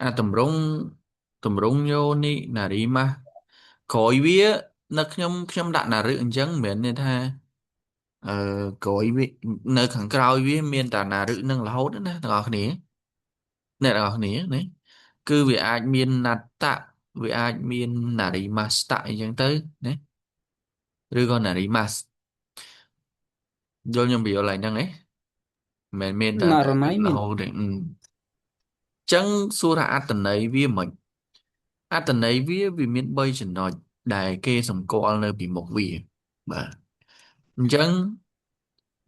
អាតម្រងតម្រងយោនិណារីម៉ាស់ក្រោយវានៅខ្ញុំដាក់ណារឹអញ្ចឹងមិនមែនន័យថាអឺក្រោយវានៅខាងក្រោយវាមានតែណារឹនឹងរហូតណាទាំងអស់គ្នាអ្នកទាំងអស់គ្នាណាគឺវាអាចមានណត្តៈវាអាចមានណារីម៉ាស្តៈអីចឹងទៅណាឬក៏ណារីម៉ាស់យល់ខ្ញុំពីយល់ឡើងហ្នឹងឯងមិនមែនមានតែ ណាណារណៃមានរឹរហូតទេអញ្ចឹងសួរថាអត្តន័យវាមិនអត្តន័យវាមាន3ចំណុចដែលគេសម្គាល់នៅពីមុខវាបាទអញ្ចឹង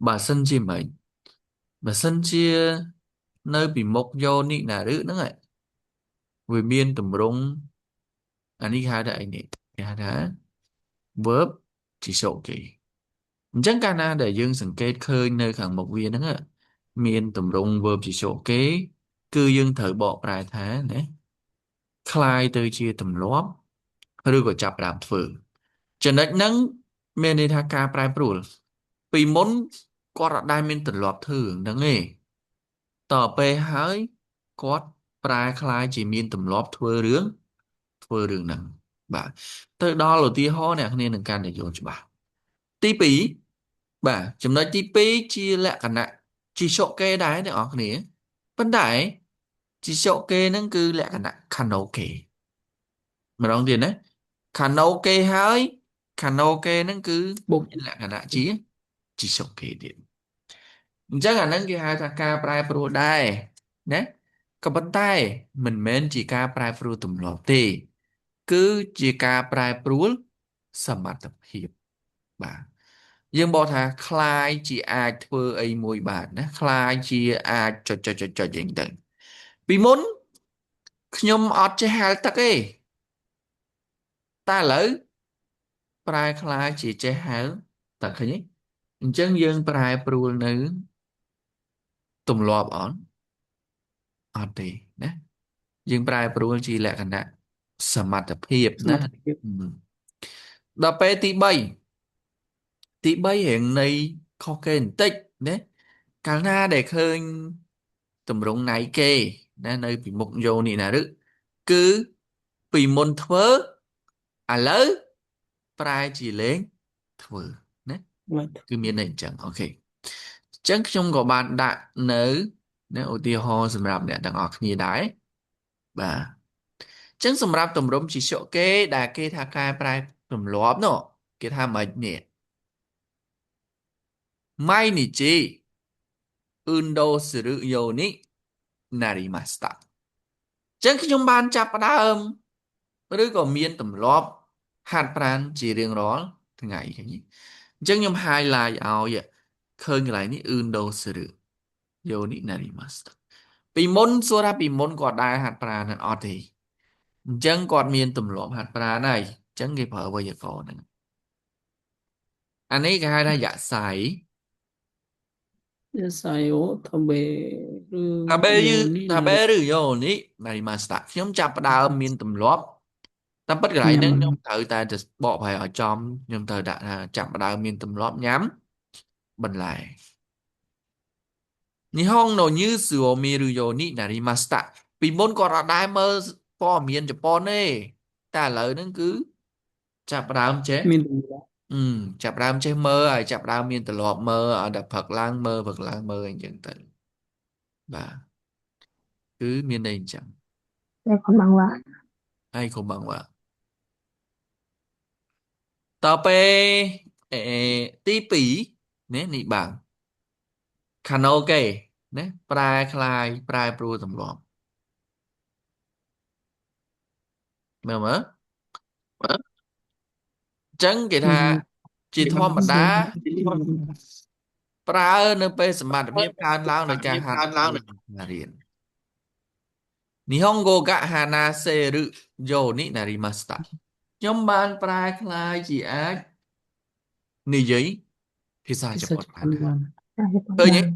បើសិនជាមិនបើសិនជានៅពីមុខយោនិណារឹហ្នឹងឯងវាមានទម្រង់អានេះគេហៅថាអីនេះគេហៅថា verb ជាសូគេអញ្ចឹងកាលណាដែលយើងសង្កេតឃើញនៅខាងមុខវាហ្នឹងមានទម្រង់ verb ជាសូគេគឺយើងត្រូវបកប្រែថាណាคล้ายទៅជាទម្លាប់ឬក៏ចាប់ផ្ដើមធ្វើចំណុចហ្នឹងមានន័យថាការប្រែប្រួលពីមុនគាត់អត់ដែលមានទម្លាប់ធ្វើរឿងហ្នឹងទេតទៅពេលហើយគាត់ប្រែคล้ายជាមានទម្លាប់ធ្វើរឿងធ្វើរឿងហ្នឹងបាទទៅដល់ឧទាហរណ៍អ្នកគ្នានឹងកាន់តែយល់ច្បាស់ទី2បាទចំណុចទី2ជាលក្ខណៈជាជកេដែរអ្នកនរគ្នាប៉ុន្តែជាជកេហ្នឹងគឺលក្ខណៈខាណូកេម្ដងទៀតណាខាណូកេហើយខាណូកេហ្នឹងគឺ បុក មានលក្ខណៈជាជាជកេទៀតអញ្ចឹងអាហ្នឹងគេហៅថាការប្រែប្រួលដែរណាក៏ប៉ុន្តែមិនមែនជាការប្រែប្រួលទម្លាប់ទេគឺជាការប្រែប្រួលសមត្ថភាពបាទយើងបកថាคล้ายជាអាចធ្វើអីមួយបានណាคล้ายជាអាចចុចចុចចុចចុចអីទៅពីមុនខ្ញុំអត់ចេះហែលទឹកទេតែឥឡូវប្រែคล้ายជាចេះហែលទឹកឃើញទេអញ្ចឹងយើងប្រែប្រួលនៅទម្លាប់អត់អត់ទេណាយើងប្រែប្រួលជាលក្ខណៈសមត្ថភាព សម ណា ត្ថភាព ដល់ពេលទី3ទី3រៀងនៃខុសគេបន្តិចណាកាលណាដែលឃើញទម្រង់ណៃគេណានៅពីមុខយោនេះណាឬគឺពីមុនធ្វើឥឡូវប្រែជាលេងធ្វើណា បាទ គឺមានន័យអញ្ចឹងអូខេអញ្ចឹងខ្ញុំក៏បានដាក់នៅណាឧទាហរណ៍សម្រាប់អ្នកទាំងអស់គ្នាដែរបាទអញ្ចឹងសម្រាប់ទម្រង់ជាជកេដែលគេថាកែប្រែទម្លាប់នោះគេថាម៉េចនេះ毎日運動するようになりましたអញ្ចឹងខ្ញុំបានចាប់ផ្ដើមឬក៏មានទម្លាប់ហាត់ប្រាណជារៀងរាល់ថ្ងៃឃើញទេអញ្ចឹងខ្ញុំ highlight ឲ្យឃើញកន្លែងនេះ運動するようになりましたពីមុនសួរថាពីមុនគាត់ដែរហាត់ប្រាណអត់ទេអញ្ចឹងគាត់មានទម្លាប់ហាត់ប្រាណហើយអញ្ចឹងគេប្រើវេយ្យាករណ៍ហ្នឹងអានេះគេហៅថាយស័យ 野菜を食べ តាបេ る យឺ ように តា な り បេឬយោនេះណារីម៉ាស្តាខ្ញុំចាប់ផ្ដើមមានទម្លាប់តាមពិតកន្លែង ញ៉ា ហ្នឹងខ្ញុំ ំ ត្រូវតែទៅបកប្រែឲ្យចំខ្ញុំត្រូវដាក់ថាចាប់ផ្ដើមមានទម្លាប់ញ៉ាំបន្លែ日本のニュースを見るようになりましたពីមុនគាត់អត់ដែរមើលព័ត៌មានជប៉ុនទេតែឥឡូវហ្នឹងគឺចាប់ផ្ដើមចេះ មានទម្លាប់ អឺចាប់ផ្ដើមចេះមើលហើយចាប់ផ្ដើមមានទម្លាប់មើលឲ្យតែព្រឹកឡើងមើលព្រឹកឡើងមើលអញ្ចឹងទៅបាទគឺមានន័យអញ្ចឹង តែคนบางว่า ហើយគុំបងว่าតទៅពេលអេទី2នេះនេះបាទខាណូកេណាប្រែคล้ายប្រែប្រួលទម្លាប់មើលមើលអញ្ចឹងគេថាជាធម្មតាប្រើនៅពេលសមត្ថភាពកើនឡើងដោយការហាត់រៀន日本語が話せるようになりましたខ្ញុំបានប្រែคล้ายជាអាចនិយាយភាសា ភាសា ជប៉ុនបាន ជប៉ុនបាន តែជប៉ុន ឃើញទេ បាន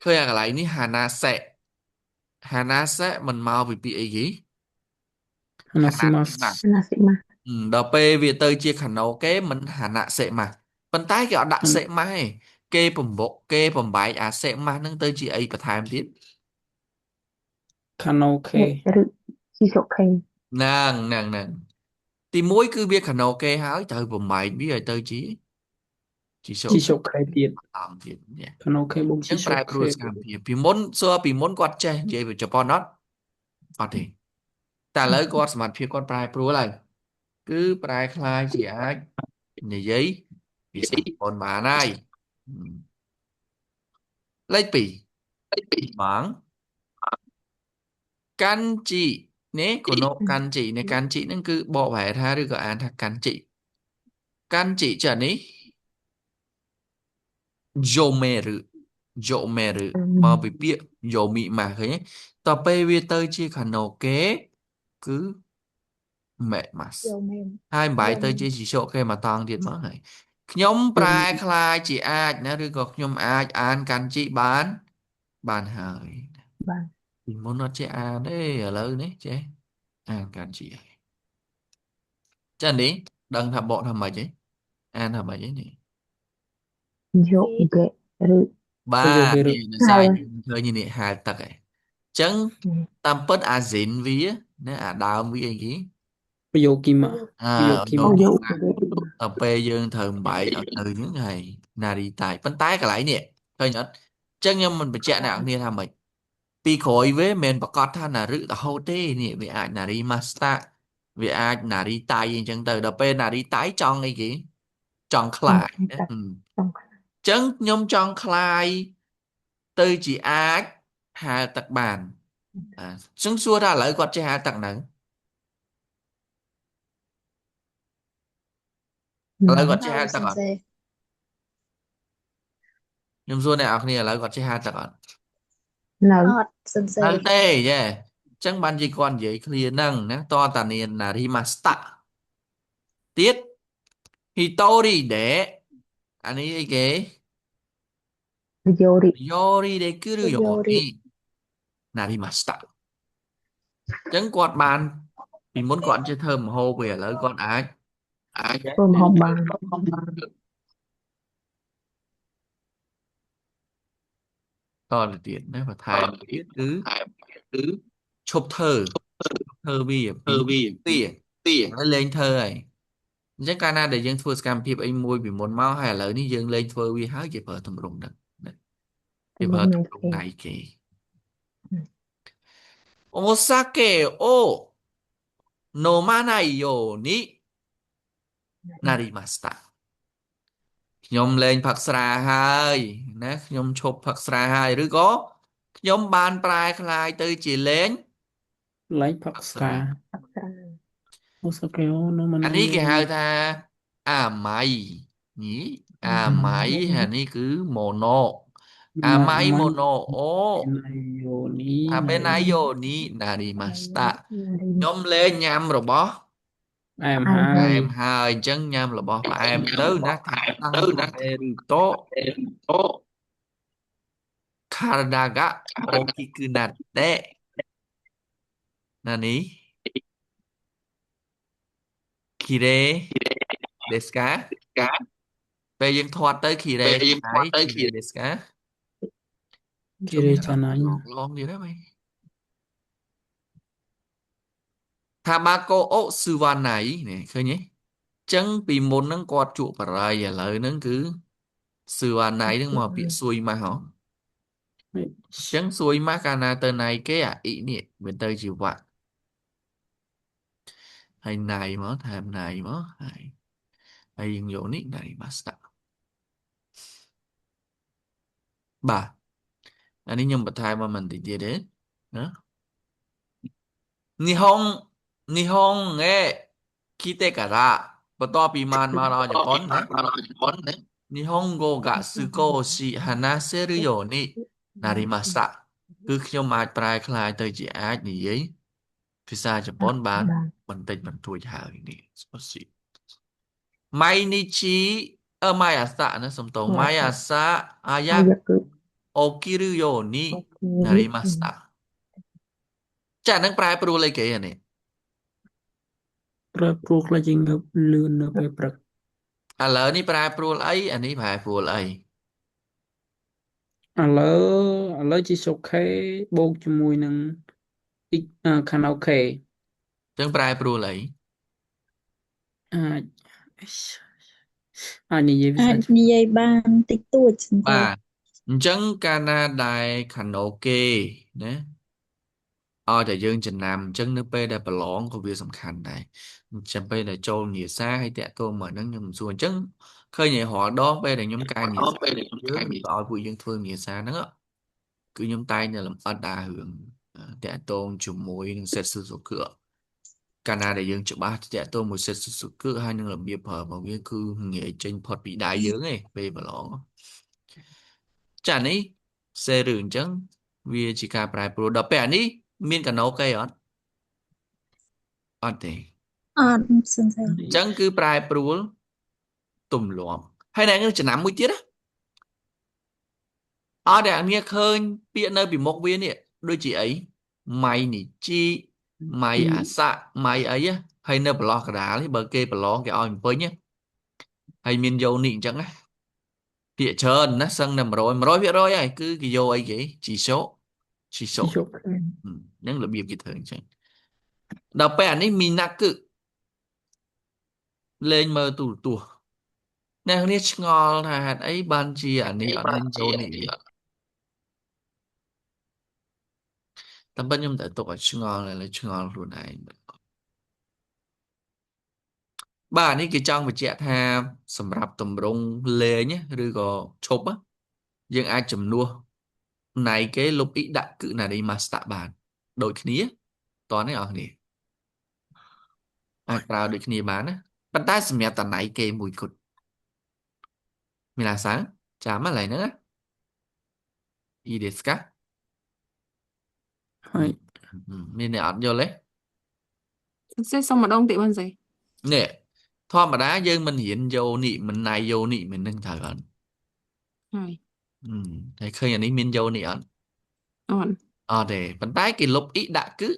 ឃើញអាកន្លែងនេះហាណាសេហាណាសេមិនមកពីពាក្យអីគេ 話しま ហាណា す ណាសិម៉ា ដល់ពេលវាទៅជាខាណូគេមិនហាណាសេម៉ាស់ប៉ុន្តែគេអត់ដាក់សេម៉ាស់ទេគេបំបុកគេបំបែកអាសេម៉ាស់ហ្នឹងទៅជាអីបន្ថែមទៀត カラオケ ឬ ជីសុខេហ្នឹងហ្នឹងហ្នឹងទីមួយគឺវាខណូគេហើយត្រូវបំបែកវាឲ្យទៅជាជីសូជីសុខេទៀតអង្គទៀតនេះខាណូខេបូកអញ្ចឹជីងប្រែប្រួលសុខេសកម្មភាពពីមុនសួរពីមុនគាត់ចេះនិយាយពីជប៉ុនអត់អត់ទេតែឥឡូវគាត់សមត្ថភាពគាត់ប្រែប្រួលហើយគឺប្រែក្លាយជាអាចនិយាយភាសាជប៉ុនបានហើយលេខ2បងកាន់ជីនេះកូណូកាន់ជីនេះកាន់ជីហ្នឹងគឺបកប្រែថាឬក៏អានថាកាន់ជីកាន់ជីចានេះយមេរុយមេរុមកពីពាក្យយមីម៉ាឃើញទេតទៅពេលវាទៅជាខាណូកេគឺមេម៉ាស់ យកមេហើយបំបាយយកមេទៅជាជីជកគេមកតង់ទៀតមកហើយខ្ញុំប្រែក្លាយជាអាចណាឬក៏ខ្ញុំអាចអានកាន់ជីបានបានហើយ បាទ ពីមុនអត់ចេះអានទេឥឡូវនេះចេះអានកាន់ជីហើយចានេះដឹងថាបកថាម៉េចទេអានថាម៉េចទេនេះ យកហ្គេឬ បា ប្រយោគ ទ គេ នេះដោយ ហៅ សារយើងឃើញនេះហែលទឹកឯងអញ្ចឹងតាមពិតអាស៊ីនវាណាអាដើមវាអីគេ ប្រយោគីម៉ា យក អើ ប្រយោគី យោ ម៉ា អូ គី យក ម៉ា ហ្គេ ដល់ពេលយើងត្រូវបំបែកឲ្យទៅហ្នឹងហើយណារីតៃប៉ុន្តែកន្លែងនេះឃើញអត់អញ្ចឹងខ្ញុំមិនបញ្ជាក់អ្នកនរគ្នាថាម៉េចពីក្រោយវាមិនមែនប្រកាសថាណារឹរហូតទេនេះវាអាចណារីម៉ាស្តាវាអាចណារីតៃអញ្ចឹងទៅដល់ពេលណារីតៃចង់អីគេចង់ខ្ ចង់ លាចណា ខ្លាច អញ្ ចង់ខ្លាច ចឹងខ្ញុំចង់ខ្លាយទៅជាអាចហែលទឹកបានបាទអញ្ចឹងសួរថាឥឡូវគាត់ចេះហែលទឹកនៅឥឡូវ នៅ គាត់ចេះ នៅ ហែលទឹកអត់ សិនសេ ខ្ញុំសួរអ្នកនរគ្នាឥឡូវគាត់ចេះហែលទឹកអត់ នៅ អត់សិនសេ នៅទេយេអញ្ចឹងបានជាគាត់និយាយឃ្លាហ្នឹងណាតតានាណារីម៉ាស្តាទៀតហ៊ីតូរីដេអានេះអីគេ យោរិ យោរីដេគឺឬយោ យោរិ នីណារីម៉ាស្តាអញ្ចឹងគាត់បានពីមុនគាត់ចេះធ្វើម្ហូបទេឥឡូវគាត់អាចចេះ ធ្វើម្ហូបបាន តទៅទៀតណាបន្ថែមទៀតគឺឈប់ធ្វើធ្វើវាពីមុនវាឥឡូវលែងធ្វើហើយអញ្ចឹងកាលណាដែលយើងធ្វើសកម្មភាពអីមួយពីមុនមកហើយឥឡូវនេះយើងលែងធ្វើវាហើយគេប្រើទម្រង់ហ្នឹងណាគេ ទម្រ ប្រើ ង់ ទម្រង់ ណៃគេ ណៃគេ お酒を飲まないようになりましたខ្ញុំលែងផឹកស្រាហើយណាខ្ញុំឈប់ផឹកស្រាហើយឬក៏ខ្ញុំបានប្រែក្លាយទៅជាលែង ឡៃផឹក ផឹក ស្រា ស្រា អក្សរា អូសាកេអូណូម៉ា អានេះ ណាយោ គេហៅថាអាម៉ៃនេះអាម៉ៃអានេះគឺម៉ូណូអា ម៉ា ម៉ៃ ម៉ា ម៉ូណូអូ ណាយោនី អា ណា បេ រី ណៃយ៉ូនីណារីម៉ាស្តា ណារី ខ្ញុំលែងញ៉ាំរបស់ អែម ផ្អែម ហើ ផ្អែ យ មហើយអញ្ចឹងញ៉ាំរបស់ផ្អែមទៅណាថាតាំងតេឬតូខារដាកាអូគីគឺណាត់តេណានេះគីរ៉េដេស្កាពេលយើងធាត់ទៅគីរ៉េហើយគីរ៉េដេស្កា គិ ជុំ រិ ច្រ ចាណាញ ឡងឡងទៀតហើយថាបាកូអូស៊ូវ៉ាណៃនេះឃើញទេចឹងពីមុនហ្នឹងគាត់ជក់បរិយឥឡូវហ្នឹងគឺស៊ូវ៉ាណៃហ្នឹងមកពាក្យស៊ុយម៉ាស់ហ៎ចឹងស៊ុយម៉ាស់កាលណាទៅណៃគេអាអ៊ីនេះវាទៅជាវ៉ាហើយណៃមកថែមណៃមកហើយហើយយើងយកនេះណៃម៉ាស្តាបាទអានេះខ្ញុំបន្ថែមមកបន្តិចទៀតទេណានិហុងនិហុងអេគីតេការៈបន្ទាប់ពីបានមកដល់ជប៉ុនណា日本語が少し話せるようになりましたគឺខ្ញុំអាចប្រែក្លាយទៅជាអាចនិយាយភាសាជប៉ុនបាន បាន បន្តិចបន្តួចហើយនេះ少し毎日អឺ毎朝ណាសំទោស 毎 毎 朝 朝 អា 早 យគឺ く起きるように អូ なりましたចាហ្នឹងប្រែប្រួលអីគេអានេះ ប្រែប្រួលខ្លះជាងើបលឿននៅពេលព្រឹក ឥឡូវនេះប្រែប្រួលអីអានេះប្រែប្រួលអី ឥឡូវឥឡូវជាសុខេបូកជាមួយនឹងអ៊ីខាណូខេ ចឹងប្រែប្រួលអី អាចអាចនិយាយភា អាច សាជប៉ុន និយាយបានតិចតួចសិនទេ បាទអញ្ចឹងកាលណាដែលខាណូគេណាឲ្យតែយើងចំណាំអញ្ចឹងនៅពេលដែលប្រឡងក៏វាសំខាន់ដែរអញ្ចឹងពេលដែលចូលនិយាសាហើយតាក់ទងមកហ្នឹងខ្ញុំមិនសួរអញ្ចឹងឃើញឯរាល់ដងពេលដែលខ្ញុំកែនិយាសាយើងឬក៏ឲ្យពួកយើងធ្វើនិយាសាហ្នឹងគឺខ្ញុំតែងតែលម្អិតអារឿងតាក់ទងជាមួយនឹងសិទ្ធិសុខៈកាលណាដែលយើងច្បាស់តាក់ទងមួយសិទ្ធិសុខៈហើយនឹងរបៀបប្រើរបស់វាគឺងាយចេញផុតពីដៃយើងឯងពេលប្រឡងចានេះសេឬអញ្ចឹងវាជាការប្រែប្រួលដល់ពេលអានេះមានកណោកេអត់អត់ទេ អត់សិនទេ អញ្ចឹងគឺប្រែប្រួលទម្លាប់ហើយណែនឹងចំណាំមួយទៀតណាអត់អ្នកនេះឃើញពាក្យនៅពីមុខវានេះដូចជាអីម៉ៃនីជីម៉ៃអាសៈម៉ៃអីហើយនៅប្រឡោះកដាលនេះបើគេប្រឡងគេឲ្យបំពេញហើយមានយោនេះអញ្ចឹងណាពាក្យច្រើនណាសឹងតែ100 100%ហើយគឺគេយកអីគេជីសូជីសូ ជប់ ហ្នឹងរបៀបគេធ្វើអញ្ចឹងដល់ពេលអានេះមីណាក់គឺលេងមើលទូរទស្សន៍អ្នកនេះឆ្ងល់ថាហេតុអីបានជាអានេះអត់មានយោនេះតែប៉ុន្តែខ្ញុំតែទុកឲ្យឆ្ងល់ឥឡូវឆ្ងល់ខ្លួនឯងបាទនេះគេចង់បញ្ជាក់ថាសម្រាប់តម្រង់លេងឬក៏ឈប់យើងអាចជំនួសណៃគេលុបអ៊ីដាក់គឺណារីម៉ាស្តាបានដូចគ្នាតោះនេះអស់គ្នាអាចប្រើដូចគ្នាបានណាប៉ុន្តែសម្រាប់តណៃគេមួយគត់មានអាសាចាំឥឡូវហ្នឹងណាអ៊ីដេស្កា ហើយ មានអ្នកអត់យល់ទេ សេសុំម្ដងតិចបានសេ នេះធម្មតាយើងមិនរៀនយោនេះមិនណៃយោនេះមិននឹងត្រូវអត់ ហើយ ហើយឃើញអានេះមានយោនេះអត់ អត់ អត់ទេប៉ុន្តែគេលុបអ៊ីដាក់គឺ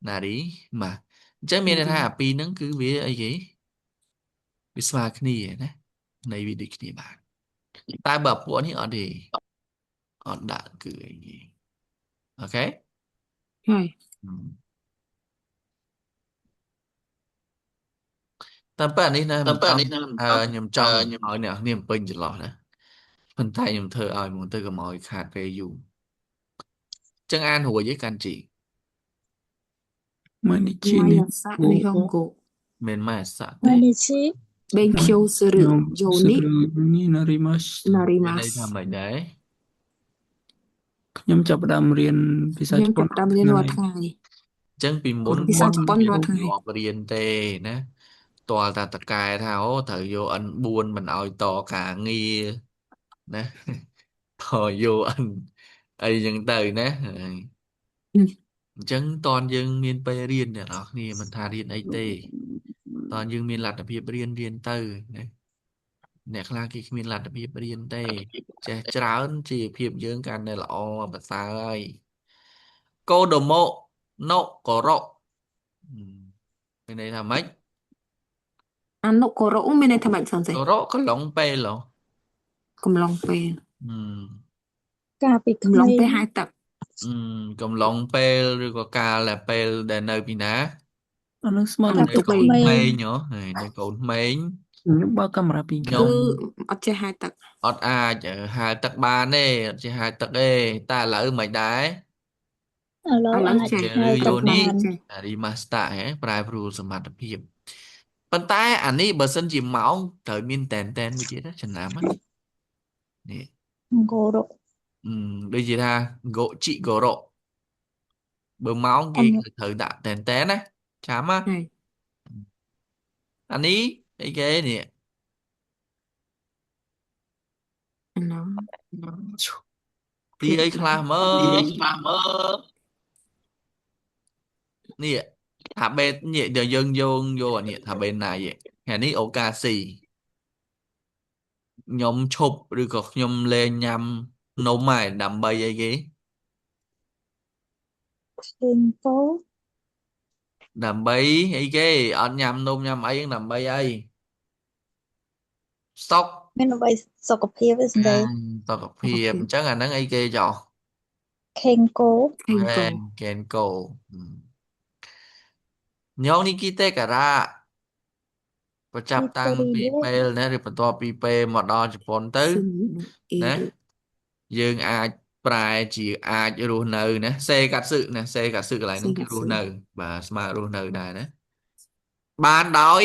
ណារីបាទអញ្ចឹងមានន័យថាអាពីរហ្នឹងគឺវាអីគេវាស្មើគ្នាណានៃវាដូចគ្នាបាទតែបើពួកនេះអត់ទេអត់ដាក់គឺអីគេអូខេ ហើយ តាមពិតអានេះណាមិនចង់ខ្ញុំចង់ឲ្យអ្នកនេះពេញចន្លោះណាប៉ុន្តែខ្ញុំធ្វើឲ្យហ្មងទៅកុំឲ្យខាតពេលយូរចឹងអានរួចឯកាន់ជី ម៉ានិជី ម៉ៃ នេះ អាសៈនេះហងគោ មិនម៉ែសៈ ម៉ា ទេ នីជី បេងខ្យូសឬ ខ្ញុំ យោ និ សរុនេះណារីម៉ាស់ ណារីម៉ាស មានន័យថាម៉េចដែរ ខ្ញុំចាប់ផ្ដើមរៀនភាសា ខ្ញុំ ជប៉ុន ចាប់ផ្ដើមរៀនរាល់ថ្ងៃ អញ្ចឹងពីមុន ភាសា គាត់ ជប៉ុន មាន រាល់ថ្ងៃ ទម្លាប់រៀនទេណាតលតាតកែថាអូត្រូវយក N4 មិនឲ្យតការងារណាតយក N អីចឹងទៅណាអញ្ចឹងតនយើងមានពេលរៀនអ្នកនរគ្នាមិនថារៀនអីទេតនយើងមានលទ្ធភាពរៀនរៀនទៅណាអ្នកខ្លះគេគ្មានលទ្ធភាពរៀនទេចេះច្រើនជីវភាពយើងកាន់តែល្អប្រសើរហើយកូដូម៉ូណូកូរ៉ូមានន័យថាម៉េច អានុកូរ៉ូមានន័យថាម៉េចសិនសេ កូរ៉ូក៏ឡងពេលហ៎ កំឡុងពេល អឺ កាលពី កំឡុង ក្មេង ពេលហែទឹក កំឡុងពេលឬក៏កាលដែលពេលដែលនៅពីណា អានឹងស្មើ អា នឹង នៅ នុ កាលពី កូន ក្មេ ក្មេ ង ងហ៎ហើយនៅកូនក្មេង ខ្ញុំបើកកាមេរ៉ាពីរ ខ្ញុំ គឺអត់ចេះហែទឹក អត់អាចហែលទឹកបានទេអត់ចេះហែលទឹកទេតែឥឡូវមិនដែរ ឥឡូវ ឥឡូវ អាច ចេះ ជា ហែល ឬ ទឹក យោនេះ បាន ចេះ អារីម៉ាស្តាហ៎ប្រែប្រួលសមត្ថភាពប៉ុន្តែអានេះបើសិនជាម៉ោងត្រូវមានតែនតែនមួយទៀតណាចំណាំណានេះ គោរ៉ូ ដូចជាថាហ្គោជីហ្គោរ៉ូបើម៉ោងគេ អម ត្រូវដាក់តែនតែនណាចាំណា ហើយ អានេះអីគេនេះ អានោះ ទីអីខ្លះមើលនេះថាបេនេះដែលយើងយកយកអានេះថាបេណៃអានេះអូកាស៊ីខ្ញុំឈប់ឬក៏ខ្ញុំលែងញ៉ាំនំហើយដើម្បីអីគេ ឃើញគោ ដើម្បីអីគេអត់ញ៉ាំនំញ៉ាំអីហ្នឹងដើម្បីអីស្តុក មានអ្វីសុខភាពទេសិនទេ សុខភាពអញ្ចឹងអាហ្នឹងអីគេចោះ ខេងគោ ខេង ហេ គោ កេនកោ ញងនេះគីតេការ៉ាប្រចាប់តាំង 一人 ពី で ពេលណាឬបន្ទាប់ពីពេលមកដល់ជប៉ុនទៅ 住んでい ណា る យើងអាចប្រែជាអាចរស់នៅណាសេកាត់សឹណាសេកាត់សឹកន្លែងហ្នឹង 生 គឺ 活 រស់នៅបាទស្មើរស់នៅដែរណាបានដោយ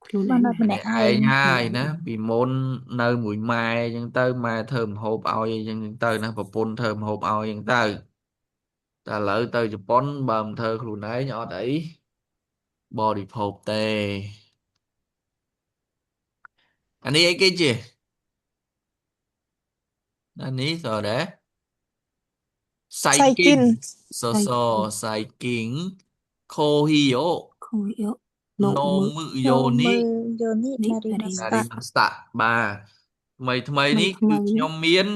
ខ្លួន បាន ឯងណា ដល់ម្នាក់ ម្នាក់ឯ ឯង ងហើយ ខ្លួនឯង ណាពីមុននៅមួយម៉ែអញ្ចឹងទៅម៉ែធ្វើម្ហូបឲ្យអីអញ្ចឹងទៅណាប្រពន្ធធ្វើម្ហូបឲ្យអញ្ចឹងទៅតែឥឡូវទៅជប៉ុនបើមិនធ្វើខ្លួនឯងអត់អីបរិភោគទេអានេះអីគេជាអានេះសរ៉េសៃ 最 គីន 近 សសសៃគីងខូហ៊ីយោ ខូយោណូ ណូ មើ មឹយោ 飲 នី むように នេះ なり ណា ま រី ណា した រីម៉ាស្តាបាទថ្មីថ្មី ថ្មី នេះ ថ្មី គឺខ្ញុំមាន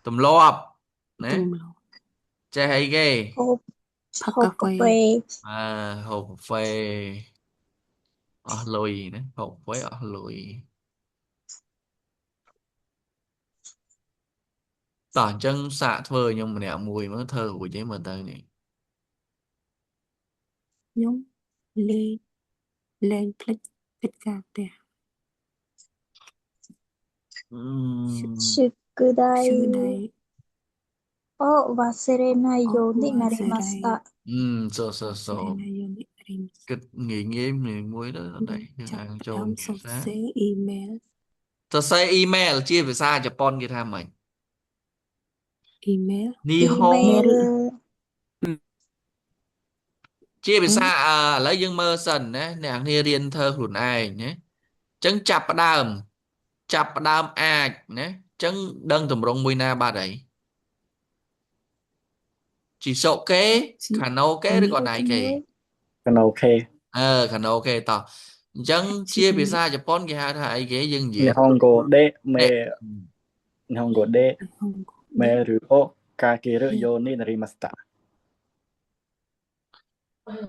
ទម្លាប់ណា ទម្លាប់ ចេះអីគេ ហូប ផឹក ហូប កាហ្វេ កាហ្វេ បាទហូបកាហ្វេអស់លុយណាហូបកាហ្វេអស់លុយតោះអញ្ចឹងសាកធ្វើខ្ញុំម្នាក់មួយមើលធ្វើរួចទេមើលទៅនេះ ខ្ញុំលេងលែងភ្លេចកិច្ចការផ្ទះ អឺ 宿題 ឈឺដៃ を忘れない អូ ようにな វ៉ា り ま សេរ៉ៃ した អឺសូសូសូ សេរ៉ៃយោនិរីម គិតងាយងាយមួយមួយទៅអត់អីយើង ចាប់ អានចូល ដើម ភា សរ សា សេរអ៊ីមែល សរសេរអ៊ីមែលជាភាសាជប៉ុនគេថាម៉េច អ៊ីមែល នី E ហុង メール ជាភាសាអឺឥឡូវយើងមើលសិនណាអ្នកគ្នារៀនធ្វើខ្លួនឯងណាអញ្ចឹងចាប់ផ្ដើមចាប់ផ្ដើមអាចណាអញ្ចឹងដឹងតម្រងមួយណាបាត់ហើយជីសុកេ ជី ខាណូកេឬក៏ណៃកេ កណូខេ អឺខាណូកេតោះអញ្ចឹងជាភាសាជប៉ុនគេហៅថាអីគេយើងនិយាយ 日本語でメ ទេ 日本語で ហុងកុង メールをかけるようになりました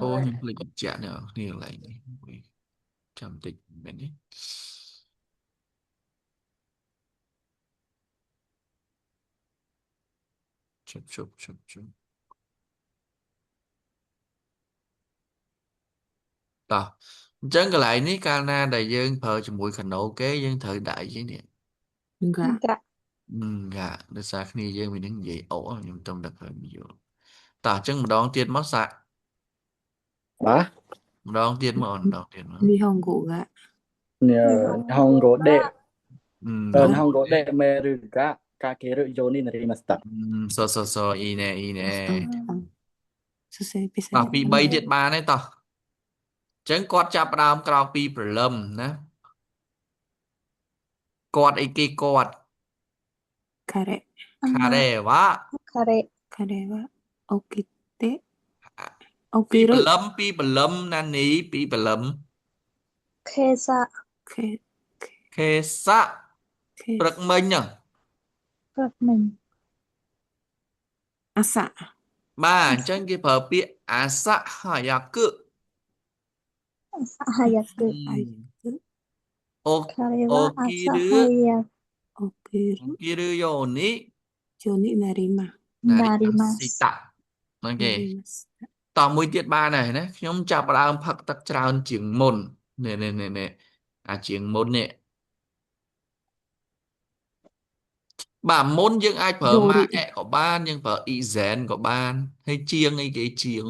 អូខ្ញុំភ្លេចបញ្ជាក់អ្នកនរគ្នាកន្លែងនេះមួយចាំតិចមែនទេជប់ជប់ជប់ជប់តោះអញ្ចឹងកន្លែងនេះកាលណាដែលយើងប្រើជាមួយខាណូគេយើងត្រូវដាក់អីគេនេះ ងា が កាដោយសារគ្នាយើងពីនឹងនិយាយអូខ្ញុំទៅដឹកឲ្យយល់តោះអញ្ចឹងម្ដងទៀតមកសាក់ បាទ ម្ដងទៀតមកអូនម្ដងទៀតមក 日本語が 日本語で អឺ 日本語でメールがかけるようになりました សូសូសូអ៊ីណែអ៊ីណែ សរសេរភាសា តោះ ជប៉ុន ពី3ទៀតបានហើយតោះអញ្ចឹងគាត់ចាប់ផ្ដើមក្រោកពីព្រលឹមណាគាត់អីគេគាត់ 彼 ខារ៉េវ៉ា 彼 彼は起きて起 ពី き る ព្រលឹមពីព្រលឹមណានីពីព្រលឹម 今朝け ខេសៈ け ព្រឹកមិញហ្នឹង ព្រឹកមិញ 朝 បាទអញ្ចឹងគេប្រើពាក្យអាសៈហយ៉ាគ 朝早く早く អូ 彼 អូ は គី 朝 ឬ 早起きる គីឬយោនី ようになりまく ណា な រី りま ស៊ី す តាអូ な ខេ りました តោះមួយទៀតបានហើយណាខ្ញុំចាប់ផ្ដើមផឹកទឹកច្រើនជាងមុននេះនេះនេះនេះអាជាងមុននេះបាទមុនយើងអាចប្រើ យោ ម៉ា រិ អេក៏បានយើងប្រើអ៊ីហ្សែនក៏បានហើយជាងអីគេជាង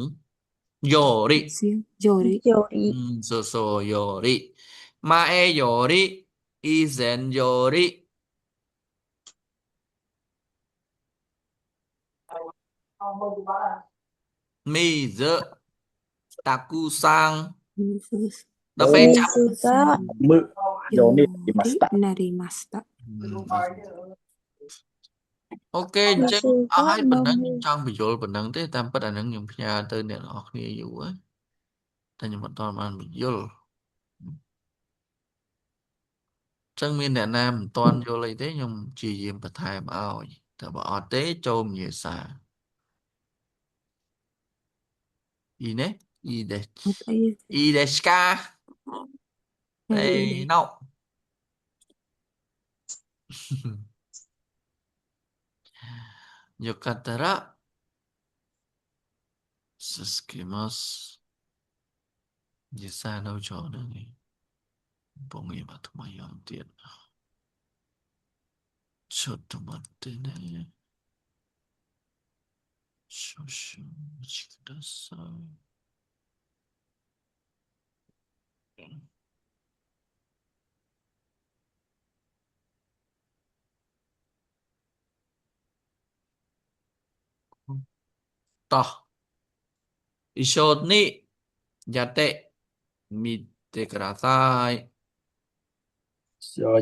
យោរិ ជាងយោរិ より សូសូយោរិម៉ាអេយោរិអ៊ីហ្សែនយោរិមីហ្សតាគូសាង 水 ដល់ពេលចាប់ 水が むようになりましたなりました អូខេអញ្ចឹង 水 អស់ហើយ が ប៉ុណ្ណឹង 飲 む ខ្ញុំចង់បញ្យល់ប៉ុណ្ណឹងទេតាមពិតអាហ្នឹងខ្ញុំផ្ញើទៅអ្នកនរគ្នាយូរហើយតែខ្ញុំអត់ទាន់បានបញ្យល់អញ្ចឹងមានអ្នកណាមិនទាន់យល់អីទេខ្ញុំព្យាយាមបន្ថែមឲ្យតែបើអត់ទេចូលនិយាយសារអ៊ីណេអ៊ីដេ អត់អី អ៊ីដេស្កា ទេ តេណូ よかったら続けます និយាយសារនៅច្រើនហ្នឹងឯងកំពុងរៀបអាថ្មីအောင်ទៀតちょっと待ってね少々お待ちくださいតោះ一緒にやってみてください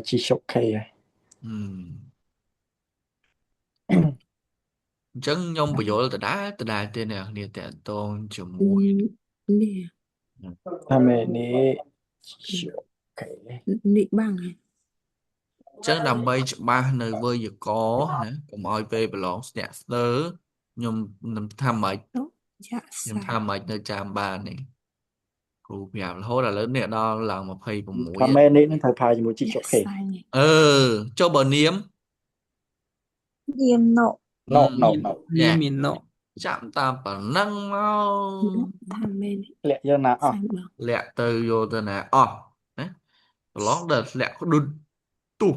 ជីសុខេ អឺអញ្ចឹងខ្ញុំបញ្យល់ដដែលដដែលទេអ្នកគ្នាតកតងជាមួយ នេះ ថាមេនេះជីសុខេ នេះបាំងហ៎ អញ្ចឹងដើម្បីច្បាស់នៅវេយ្យាករណ៍ណាកុំឲ្យពេលប្រឡងស្ទាក់ស្ទើរខ្ញុំនឹងថាម៉េច ទៅយ៉ា ខ្ញុំ សា ថាម៉េចនៅចាំបាននេះគ្រូប្រាប់រហូតឥឡូវនេះដល់ឡើង26 ថាមេនេះនឹងត្រូវផាយជាមួយជី យ៉ា សុខេ សានេះ អឺចុះបើនាម នាមណ ណូណូ មាន ណូ នេះមានណ ចាំតាមប៉ុណ្ណឹងមក ថាមេនេះ លាក់យកណាអស់ សាបង លាក់ទៅយកទៅណាអស់ណាប្រឡងដល់ធ្លាក់ក្ដុតទុះ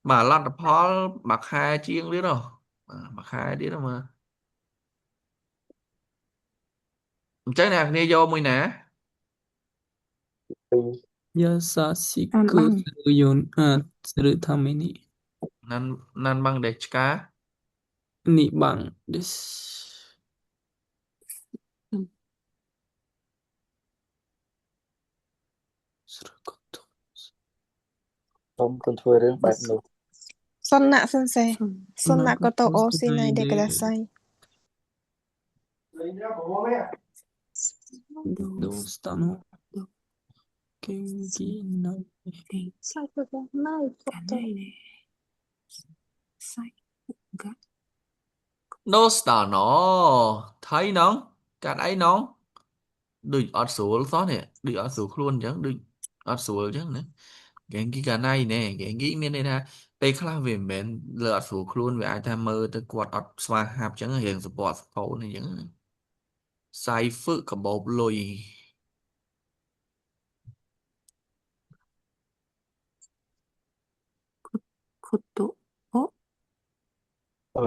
បាទលទ្ធផលមួយខែជាងទៀតហ៎បាទមួយខែទៀតហ៎មើលអញ្ចឹងអ្នកគ្នាយកមួយណា ពីរ យ៉ាសាស៊ី គឺ តាមបាំង ឬយូនអឺឬថាមេនេះ ណានណានបាំងដេឆ្កា នេះបាំង this ស្រុកត សូមគុំធ្វើរឿងបែបនោះ そんな先生、 សុំ そんなことをしないでください。 ដូ どうしたの ដូ 元気ない កេ សាច់របស់ណៃពុ កា ត ណៃនេះសាច់កា ដូស្តាណថៃណងកាត់អីណងដូចអត់ស្រួលសោះនេះដូចអត់ស្រួលខ្លួនអញ្ចឹងដូចអត់ស្រួលអញ្ចឹងណាហ្គេងគីកាណៃណែហ្គេងគីមានន័យថាពេលខ្លះវាមិនមែនលើអត់ស្រួលខ្លួនវាអាចថាមើលទៅគាត់អត់ស្វាហាប់អញ្ចឹងរៀងសពតសពូនអញ្ចឹងណាសៃហ្វឹកកាបូបលុយ ខុតូអូ អឺ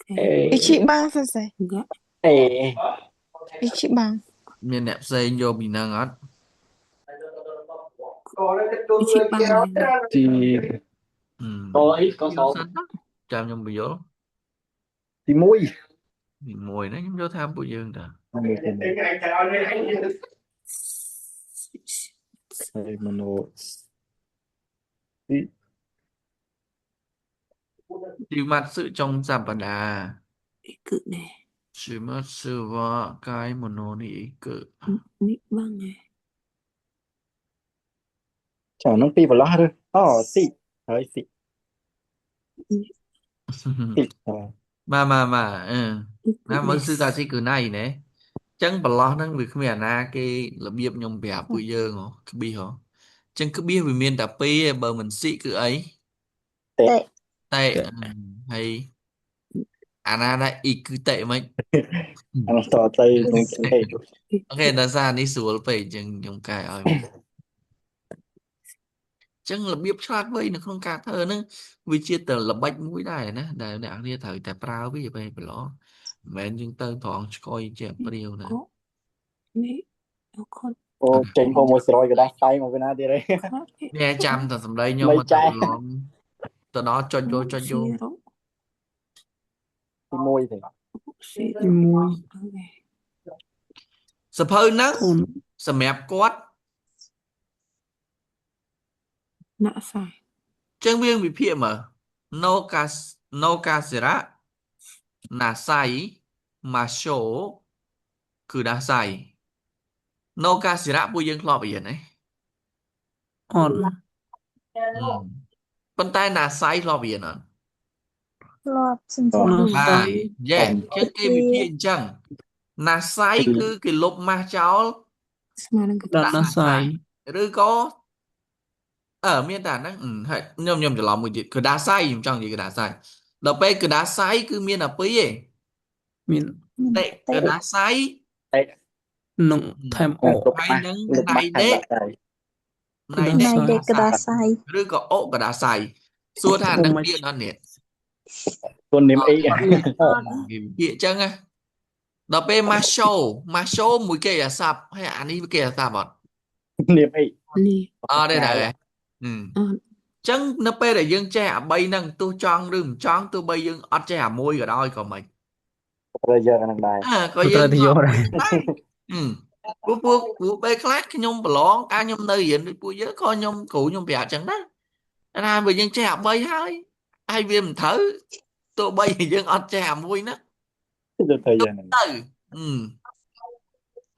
កេ អេ 一番先生、 កា អេ 一番。 មានអ្នកផ្សេងយកពីហ្នឹងអត់ ជីបាំងនេះ ទី អឺ កអីកស យកសិនណាចាំខ្ញុំបញ្យល់ ទី1 ទីមួយណាខ្ញុំយកថាពួកយើងតា មួយទីហើយមនោទី ទីម៉ាត់សឹចុងសប្តាហ៍ អ៊ីគឺនេះ ជីម៉ាត់សឹវ៉ាកាយមនោនេះអ៊ីគឺ នេះបាំងនេះ ចាហ្នឹងពីប្រឡោះឬអូស៊ីហើយស៊ីស៊ី បាទបាទបាទអឺ អ៊ីគឺ ណាមើល នេះ សឹតាស៊ីគឺណៃណែចឹងប្រឡោះហ្នឹងវាគ្មានអាណាគេរបៀបខ្ញុំប្រាប់ពួកយើងហ៎ក្បៀសហ៎ចឹងក្បៀសវាមានតែពីរឯងបើមិនស៊ីគឺអី តេ តេ តេហើយអាណាដែរអ៊ីគឺតេមិន អានោះតទៅនឹងអេ អូខេដល់សារនេះស្រួលពេកចឹងខ្ញុំកែឲ្យមកចឹងរបៀបឆ្លាតវៃនៅក្នុងការធ្វើហ្នឹងវាជាតែល្បិចមួយដែរណាដែលអ្នកនរត្រូវតែប្រើវាពេលប្រឡងមិនមែនយើងទៅត្រង់ឆ្កយជាព្រាវណា កនេះអូខុត អូចេញផងមួយស្រយក៏ដាស់ដៃមកវិញណាទៀតហី ខុត នេះចាំតែសម្ដីខ្ញុំ មិន មកទៅ ចែ ប្រឡងទៅដល់ចុចយកចុច ស៊ី យក រ៉ូ ទី1ទេ ស៊ី ទីមួយ អូខេ សភៅហ្នឹង អូន សម្រាប់គាត់ ណាក់សា ចឹងវាវិភាគមើល no cas no casera nasai masho គឺ dasai no casera ពួកយើងធ្លាប់រៀនហ៎ អត់ ប៉ុន្តែ nasai ធ្លាប់រៀនអត់ ធ្លាប់សិនសេ ណា បា សៃ ទយេចឹងគេវិភាគអញ្ចឹង nasai គឺគេលុបម៉ាស់ចោល ស្មើនឹងក ដាក់ ដាក់ ណាសៃ ឬក៏អឺមានតែអាហ្នឹងហើយខ្ញុំច្រឡំមួយទៀតគឺដាសៃខ្ញុំចង់និយាយគឺដាសៃដល់ពេលគឺដាសៃគឺមានតែពីរឯង មាន មិន តេ ទេ កដាសៃ តេ នឹងថែមអូ លុប ហើយ ម៉ាស់ នឹង លុប ណៃ ម៉ាស់ថែម ដេ ដាក់ដៃ ណៃដេ ណៃដេ ក កដា ដាសៃ សៃ ឬក៏អូកដាសៃសួរថាអា អូម៉ា នឹងទៀតអត់នេះ ខ្លួននាមអី អត់មានអូ អត់ គេពាក្យអញ្ចឹងណាដល់ពេលម៉ាសូម៉ាសូមួយគេអាស័ព្ទហើយអានេះគេអាស័ព្ទអត់ នាមអី នេះ អត់ទេដែរហ៎អ អត់ ញ្ចឹងនៅពេលដែលយើងចេះអា3ហ្នឹងទោះចង់ឬមិនចង់ទោះបីយើងអត់ចេះអាមួយក៏ដោយក៏មិន ត្រូវយកអាហ្នឹងដែរ អើក៏ ក៏ យើង ត្រូវទៅយកដែរ ដែរអឺពួកពួកពួកពេលខ្លះខ្ញុំប្រឡងកាលខ្ញុំនៅរៀនដូចពួកយើងក៏ខ្ញុំគ្រូខ្ញុំប្រាប់អញ្ចឹងដែរថាបើយើងចេះអា3ហើយហើយវាមិនត្រូវទោះបីយើងអត់ចេះអាមួយហ្នឹង ទៅត្រូវយកហ្នឹង ទៅ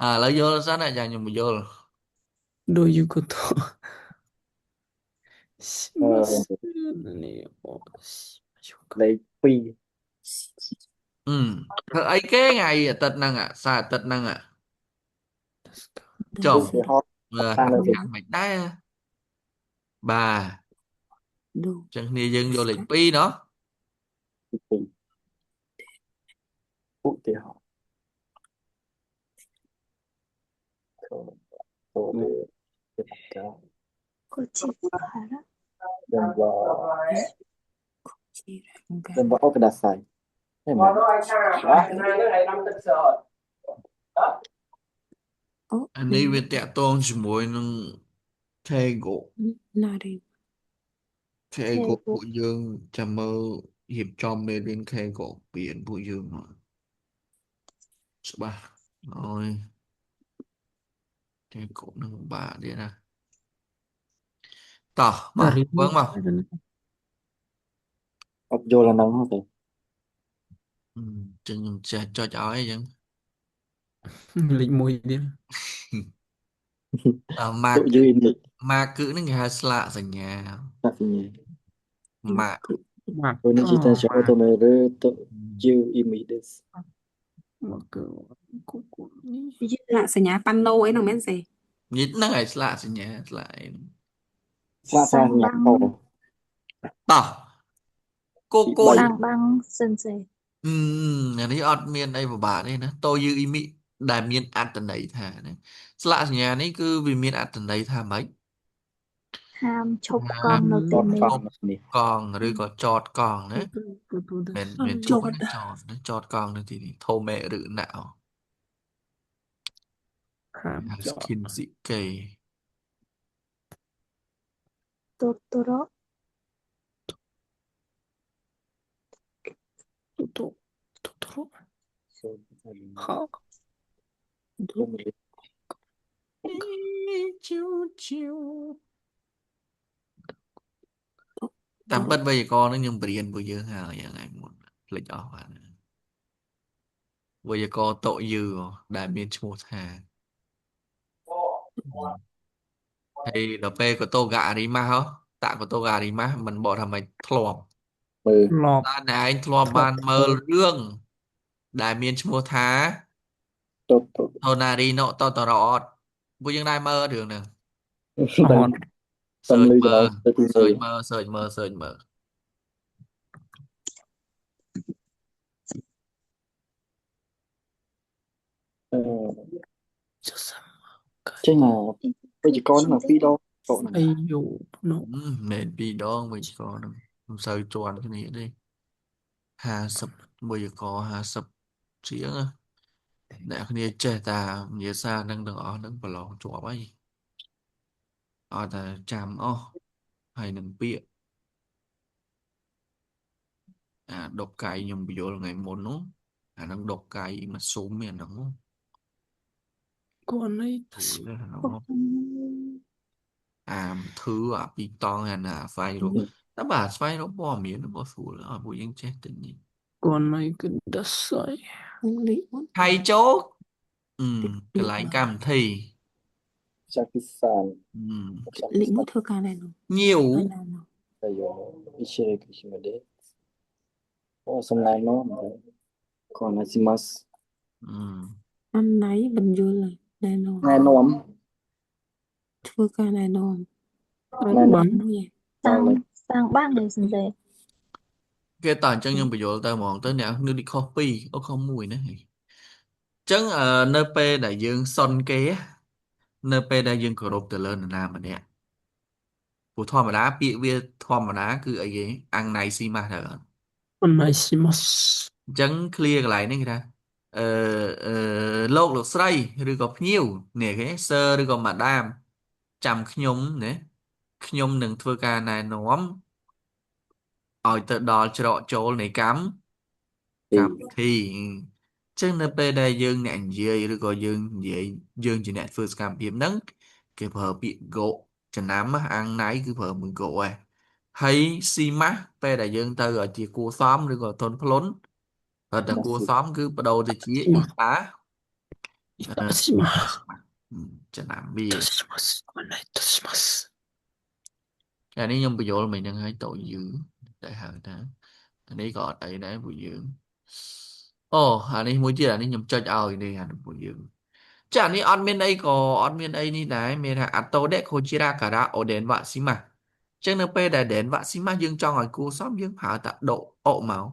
អឺឥឡូវយល់សិនណាចាខ្ញុំយល់ どういうことしますねおしましょうか លេខ2 អឺធ្វើអីគេថ្ងៃអាទិត្យហ្នឹងអាសៅរ៍អាទិត្យហ្នឹងអា ですか ចុះ ឧទាហរណ៍ មើល តាំងលើ ហាក់មិនដែរបាទ ដូ ចឹងគ្នាយើងយកលេខ2ណោះ ទី2ឧទាហរណ៍ទៅទៅកា こちから 電話 ជីរ៉ា 電話をくださいហេមែន អូ អានេះវាតាក់ទងជាមួយនឹង Kego ណារី Kego ពួកយើងចាំមើលរៀបចំមេរៀន Kego ពៀនពួកយើងមកច្បាស់អូយ Kego នឹងពិបាកទៀតណាតោះមក តារី វឹងមក អត់យល់អាហ្នឹងទេ អឺចឹងខ្ញុំចេះចុចឲ្យអញ្ចឹង លេខ1ទៀត តើម៉ា ទុ ក យឺនេះ ម៉ាកគឺនឹងគេហៅស្លាកសញ្ញា ណាសញ្ញា ម៉ាក ម៉ាក់ この អូ 自転車を ម៉ា 止めるという意味です。 ម៉ាក់គឺគូគូនេះ លាក់សញ្ញាប៉ាណូអីហ្នឹងមែនទេ ញិតហ្នឹងហើយស្លាកសញ្ញាស្លាកអីហ្នឹង ស្លាក សាំង សញ្ញា បាំង ត តោះគោ ទី គោ សាំងបាំងសិនសេ អឺអានេះអត់មានអីពិបាកទេណាតូយឺអ៊ីមីដែលមានអត្ថន័យថាណាស្លាកសញ្ញានេះគឺវាមានអត្ថន័យថាម៉េច ហាមឈប់ក ហាម ង់នៅ 3 ត ទីនេះ កង់នេះ កង់ឬក៏ចតកង់ណា គូគូដ មិន សា មិន ចត ឈប់ណាចតណាចតកង់នៅទីនេះធមេឬណោ ហាម ហៅ ចត ស្គិនស៊ីកេ តូតរ៉ ទូទូទូទូហោ ដូ ជូជូតាមពិតវេយ្យាករណ៍នឹងខ្ញុំបរៀនពួកយើងហើយយ៉ាងថ្ងៃមុនភ្លេចអស់បាទវេយ្យាករណ៍តយឺដែលមានឈ្មោះថាហើយដល់ពេលកតោកាអារីម៉ាស់ហ៎តាកតោកាអារីម៉ាស់មិនបកថាម៉េចធ្លាប់ មើល ឡប់ តើអ្នកឯងធ្លាប់ ធ្លា បាន ប់ធ្វើ មើលរឿងដែលមានឈ្មោះថា តត តូណារីណូតតរអត់ពួកយើងដែរមើលរឿងហ្នឹង អត់ តំ search លឺចំណ មើល ងទៅទី search 1 មើល search មើល search មើល អឺ ចុះសាំ ចេញមកវេយ្យាករណ៍ហ្នឹងពីរដងតហ្នឹង អីយូណូ មិនមែនពីរដងវេយ្យាករណ៍ហ្នឹងមិនសូវជាន់គ្នាទេ50វេយ្យាករណ៍50ជាងណាអ្នកគ្នាចេះតាវិញ្ញាសាហ្នឹងទាំងអស់ហ្នឹងប្រឡងជាប់ហើយអត់តែចាំអស់ហើយនឹងពាក្យអាដប់កៃខ្ញុំបញ្យល់ថ្ងៃមុននោះអាហ្នឹងដប់កៃមកស៊ុំឯអាហ្នឹង គូនេះ ស្រួលទេអាហ្នឹង កុំ អាធឺអាពីរតង់អាណាស្វែងរកតែបាទស្វែងរកព័ត៌មានរបស់ស្រួលអត់ពួកយើងចេះតែនេះ គូនេះគឺដសៃ លេខ1 ថៃចូលអឺកន្លែងកម្មវិធី ចាគិសាន អឺ លេខ1ធ្វើការណែនោះ ញៀវ ហើយណែនោះ តែយកអ៊ីឈេគិឈិមដេអូសំណាងនោះកូនស៊ីម៉ាស់ អឺ អានណៃបញ្យលណែនោះ ណែនាំ ធ្វើការណែនាំ ណែ បាន មួយ សាំងសាំងបាំងเลยសិនសេ គេតើអញ្ចឹងខ្ញុំបញ្យល់ទៅហ្មងទៅអ្នកនេះខុស2អូខុស1ណាហី ចឹងនៅពេលដែលយើងសុនគេនៅពេលដែលយើងគោរពទៅលើនរណាម្នាក់ព្រោះធម្មតាពាក្យវាធម្មតាគឺអីគេអាំងណៃស៊ីម៉ាស់ទៅអត់ お願いします អញ្ចឹង clear កន្លែងនេះគេថាអឺអឺលោកលោកស្រីឬក៏ភ្ញៀវនេះគេ sir ឬក៏ madam ចាំខ្ញុំណាខ្ញុំនឹងធ្វើការណែនាំឲ្យទៅដល់ច្រកចូលនៃកម្ម ទី កម្មវិធីអញ្ចឹងនៅពេលដែលយើងអ្នកនិយាយឬក៏យើងនិយាយយើងជាអ្នកធ្វើសកម្មភាពហ្នឹងគេប្រើពាក្យ ご ចំណាំអាំងណៃគឺប្រើមួយ ご ឯងហើយ します ពេលដែលយើងទៅឲ្យជាគួសមឬក៏ទន់ភ្លន់បើតែគួសមគឺបដូរទៅជា します អ៊ីតា いたします ចំណាំវា いたしますお願いいたします អានេះខ្ញុំបញ្យល់មិញហ្នឹងហើយតូចយឺតែហៅថាអានេះក៏អត់អីដែរពួកយើងអូអានេះមួយទៀតអានេះខ្ញុំចុចឲ្យនេះអានេះពួកយើងចាអានេះអត់មានអីក៏អត់មានអីនេះដែរមានថា あとでこちらからお電話しますចឹងនៅពេលដែល 電話します យើងចង់ឲ្យគួសមយើងប្រើតាដកអុមក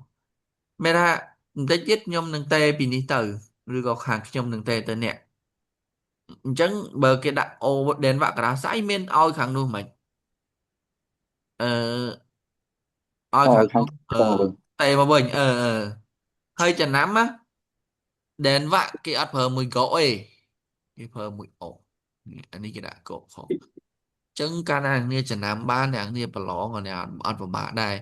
មានថាបន្តិចទៀតខ្ញុំនឹងទេពីនេះទៅឬក៏ខាងខ្ញុំនឹងទេទៅអ្នកអញ្ចឹងបើគេដាក់ お電話ください មានឲ្យខាងនោះមិនអឺឲ្យ ឲ្យខាង ខាងនោះអឺ តវិញ ទេមកវិញអឺអឺហើយចំណាំណា 電話 គេអត់ប្រើមួយ ご ទេគេប្រើមួយ おនេះអានេះគេដាក់ ご ខុសចឹងកាលណាអ្នកគ្នាចំណាំបានអ្នកគ្នាប្រឡងក៏អ្នកអត់ពិបាកដែរ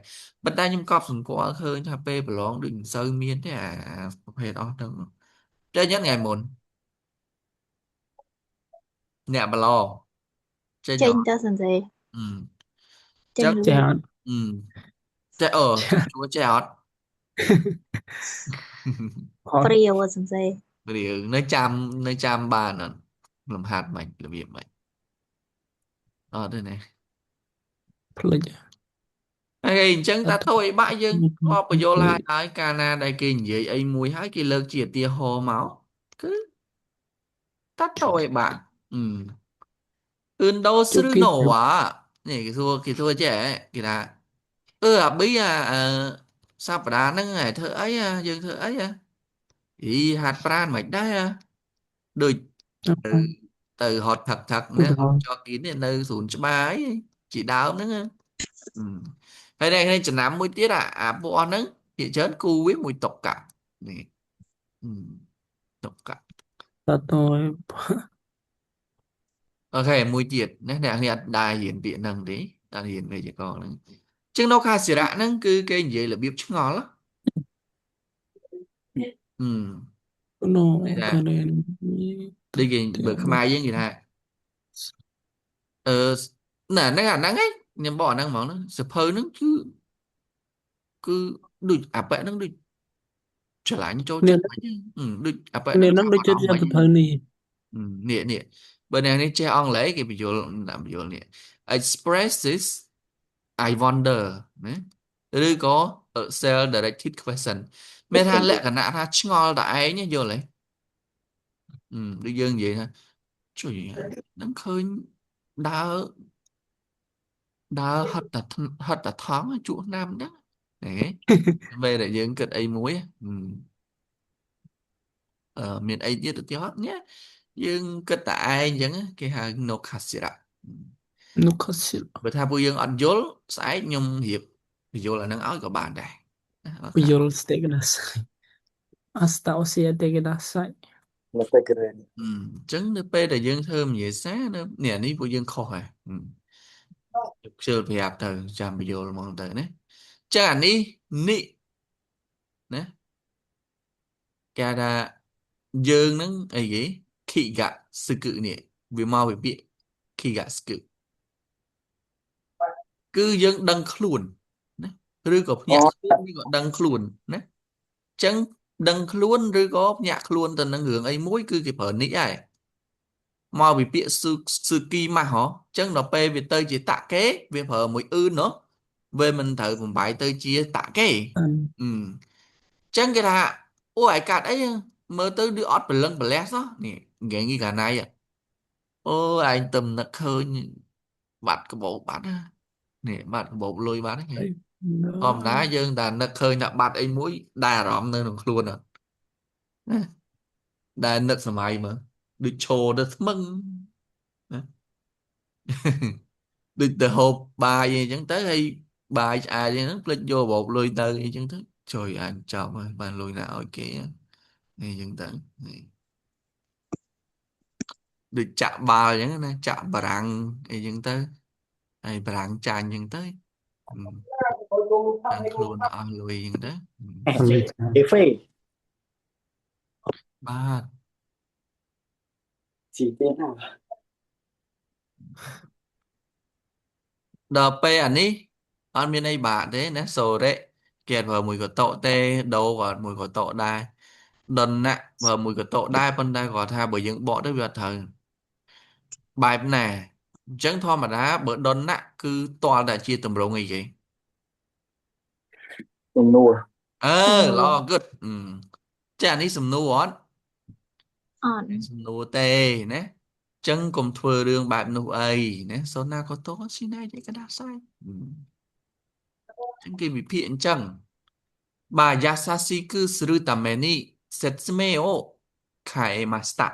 ប៉ុន្តែខ្ញុំកប់សម្គាល់ឃើញថាពេលប្រឡងដូចមិនសូវមានទេអាប្រភេទអស់ហ្នឹងតែញ៉ាំថ្ងៃមុនអ្នកប្រឡងចេញ ចេញ អត់ ទៅសិនសេ អឺ ចឹង ចេញលឿន ចេះអត់ អឺចេះអឺជួចេះអត់ អត់ ព្រាវសិនសេ រឿងនៅចាំនៅចាំបានអត់លំហាត់មិនរបៀបមិនអត់ទេណា ភ្លេច ហើយអញ្ចឹង អត់ តាតូអីបាក់យើងក៏បញ្យល់ហើយហើយកាលណាដែលគេនិយាយអីមួយហើយគេលើកជាឧទាហរណ៍មកគឺតាតូអីបាក់អឺ運動す ជុ る គី のはនេះគេសួរគេសួរចេះគេថាអឺអាប៊ីអាអឺសប្តាហ៍ហ្នឹងឯងធ្វើអីអាយើងធ្វើអីអាអីហាត់ប្រាណមិនដែរអាដូចទៅទៅហត់ថឹកថឹក ឧ ណា ទាហរណ៍ ចកគីនេះនៅសួនច្បារអីជាដើមហ្នឹងណាអឺហើយនេះចំណាំមួយទៀតអាពួកអស់ហ្នឹងភាគច្រើនគូវាមួយតុកកានេះអឺតុកកា តតយ អូខេមួយទៀតណាអ្នកនេះអត់ដែររៀនពាក្យហ្នឹងទេតែរៀនវេយ្យាករណ៍ហ្នឹងជាងនៅខាសិរៈហ្នឹងគឺគេនិយាយរបៀបឆ្ងល់អឺ ណូ គេថា កណេន ដូចគេបើខ្មែរយើងគេថាអឺណាហ្នឹងអាហ្នឹងឯងខ្ញុំបកអាហ្នឹងហ្មងហ្នឹងសភៅហ្នឹងគឺគឺដូចអាប៉ែហ្នឹងដូចច្រឡាញ់ចូល នេះ ចិត្តមិនដូចអាប៉ែហ្នឹង នេះនឹង ចាប់ ដូចជា អារម្មណ៍មិន សភៅនេះ នេះនេះបើអ្នកនេះចេះអង់គ្លេសគេបញ្យល់ដាក់បញ្យល់នេះ expresses I wonder ណាឬក៏ self directed question មានថាលក្ខណៈថាឆ្ងល់តែឯងយល់ទេដូចយើងនិយាយថាជួយនឹងឃើញដើរដើរហត់តែហត់តែថងជក់ឆ្នាំហ្នឹងហ៎ពេលដែលយើងគិតអីមួយអឺមានអីទៀតឧទាហរណ៍នេះយើងគិតតែឯងអញ្ចឹងគេហៅ のかしら នុខសិល បើថាពួកយើងអត់យល់ស្អែកខ្ញុំរៀបបញ្យល់អាហ្នឹងឲ្យក៏បានដែរណាអត់ ពយល់ស្ទេកណាសអស្តោសៀតេកណាសៃ មកតែក្រែន អញ្ចឹងនៅពេលដែលយើងធ្វើវិញ្ញាសានៅនេះនេះពួកយើងខុសហើយខ្ជិលប្រាប់ទៅចាំបញ្យល់ហ្មងទៅណាចឹងអានេះនិណាគេថាយើងហ្នឹងអីគេ 気がつく នេះវាមកពីពាក្យ 気がつく គឺយើងដឹងខ្លួនណាឬក៏ភ្ អូ ញាក់ខ្លួនឬក៏ដឹងខ្លួនណាអញ្ចឹងដឹងខ្លួនឬក៏ភ្ញាក់ខ្លួនទៅនឹងរឿងអីមួយគឺគេប្រើនិដែរមកពីពាក្យស៊ឺស៊ឺគីម៉ាស់ហ៎អញ្ចឹងដល់ពេលវាទៅជាតកេវាប្រើមួយអ៊ឺនណោះវាមិនត្រូវបំបាយទៅជាតកេ អឺ អឺចឹងគេថាអូឯកាត់អីមើលទៅដូចអត់ព្រលឹងប្រលះសោះនេះនិយាយកាលណៃអូឯងទៅនឹកឃើញបាត់កាបូបបាត់ណានេះបាត់កាបូបលុយបាត់ហ្នឹងធម្មតាយើងតែនឹកឃើញថាបាត់អីមួយដែលអារម្មណ៍នៅក្នុងខ្លួនអត់ណា ដែលនឹកសម័យមើលដូចឈរទៅស្មឹងណា ដូចទៅហូបបាយអីចឹងទៅហើយបាយឆ្អែតអីហ្នឹងភ្លេចយកបោកលុយទៅអីចឹងទៅជួយអញចប់ហើយបានលុយណាឲ្យគេអីចឹងទៅនេះដូចចាក់បាល់អញ្ចឹងណាចាក់បារាំងអីចឹងទៅហើយបារាំងចាញ់អញ្ចឹងទៅតាំងខ្លួនអស់លុយអញ្ចឹងទៅ អេហ្វេ បាទ ជីទេណា ដល់ពេលអានេះអត់មានអីបាក់ទេណាសូរ៉េគេអត់ប្រើមួយកតោទេដូក៏អត់មួយកតោដែរដនណៈប្រើមួយកតោដែរប៉ុន្តែគាត់ថាបើយើងបកទៅវាអត់ត្រូវបែបណាអញ្ចឹងធម្មតាបើដនណៈគឺតល់តែជាតម្រងអីគេ សំណួរ អឺ សំណួ ល្អ រ good ចាអានេះសំណួរអត់ អត់ សំណួរទេណាអញ្ចឹងកុំធ្វើរឿងបែបនោះអីណាសូណាកតោស៊ីណៃទេកដាសៃអញ្ចឹងគេវិភាគអញ្ចឹងបាទយ៉ាសាស៊ីគឺស្ឬតាមេនីសេតស្មេអូខៃម៉ាស្តា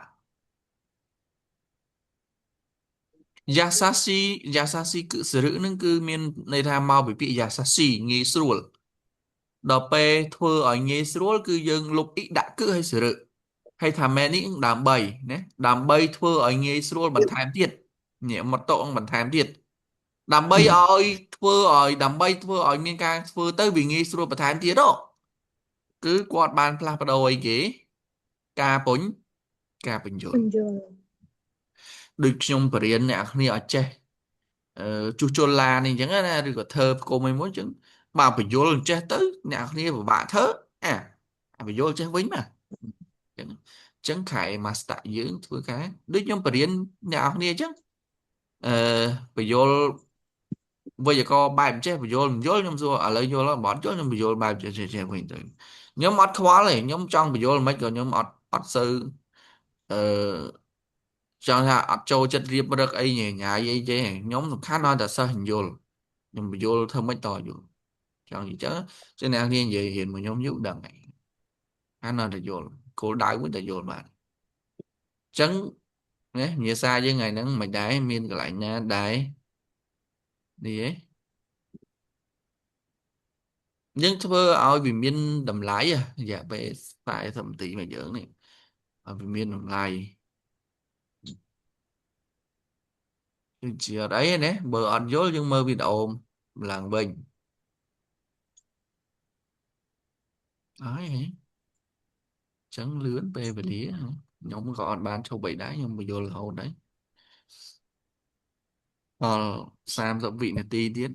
យ៉ាសាស៊ីយ៉ាសាស៊ីគឺស្ឬនឹងគឺមានន័យថាមកពីពាក្យយ៉ាសាស៊ីងាយស្រួលដល់ពេលធ្វើឲ្យងាយស្រួលគឺយើងលុបអ៊ីដាក់គឺឲ្យស្ឬហើយថាមែននេះដើម្បីណាដើម្បីធ្វើឲ្យងាយស្រួលបន្ថែមទៀតនេះមកតោបន្ថែមទៀតដើម្បីឲ្យធ្វើឲ្យដើម្បីធ្វើឲ្យមានការធ្វើទៅវាងាយស្រួលបន្ថែមទៀតហ៎គឺគាត់បានផ្លាស់ប្ដូរអីគេការពញការបញ្យល បញ្យល ដូចខ្ញុំបរៀនអ្នកគ្នាឲ្យចេះអឺជួសជុលឡាននេះអញ្ចឹងណាឬក៏ធ្វើផ្គុំអីមួយអញ្ចឹងបើបញ្យលចេះទៅអ្នកគ្នាពិបាកធ្វើអាអាបញ្យលចេះវិញមកអញ្ចឹងអញ្ចឹងខែម៉ាស្តាយើងធ្វើការដូចខ្ញុំបរៀនអ្នកគ្នាអញ្ចឹងអឺបញ្យលវេយ្យាករណ៍បែបចេះបញ្យលមិនយល់ខ្ញុំសួរឥឡូវយល់អត់បើអត់យល់ខ្ញុំបញ្យលបែបចេះចេះចេះវិញទៅខ្ញុំអត់ខ្វល់ទេខ្ញុំចង់បញ្យលមិនក៏ខ្ញុំអត់អត់សូវអឺចង់ថាអត់ចូលចិត្តរៀបរឹកអីញ៉ៃញ៉ៃអីទេខ្ញុំសំខាន់ដល់តែសិស្សយល់ខ្ញុំបញ្យលធ្វើម៉េចតយល់ចង់និយាយចឹងចឹងអ្នកគ្នានិយាយរៀនមកខ្ញុំយូរដឹងហើយអានដល់តែយល់គោលដៅមួយតែយល់បានអញ្ចឹងណាភាសាយើងថ្ងៃហ្នឹងមិនដែរមានកន្លែងណាដែរនេះឯងយើងធ្វើឲ្យវាមានតម្លៃហ៎រយៈពេល40នាទីមកយើងនេះឲ្យវាមានតម្លៃគឺជាអត់អីទេណាបើអត់យល់យើងមើលវីដេអូឡើងវិញហើយហ៎អញ្ចឹងលឿនពេលវេលាខ្ញុំក៏អត់បានឈប់អីដែរខ្ញុំបញ្យល់រហូតដែរដល់30វិនាទីទៀត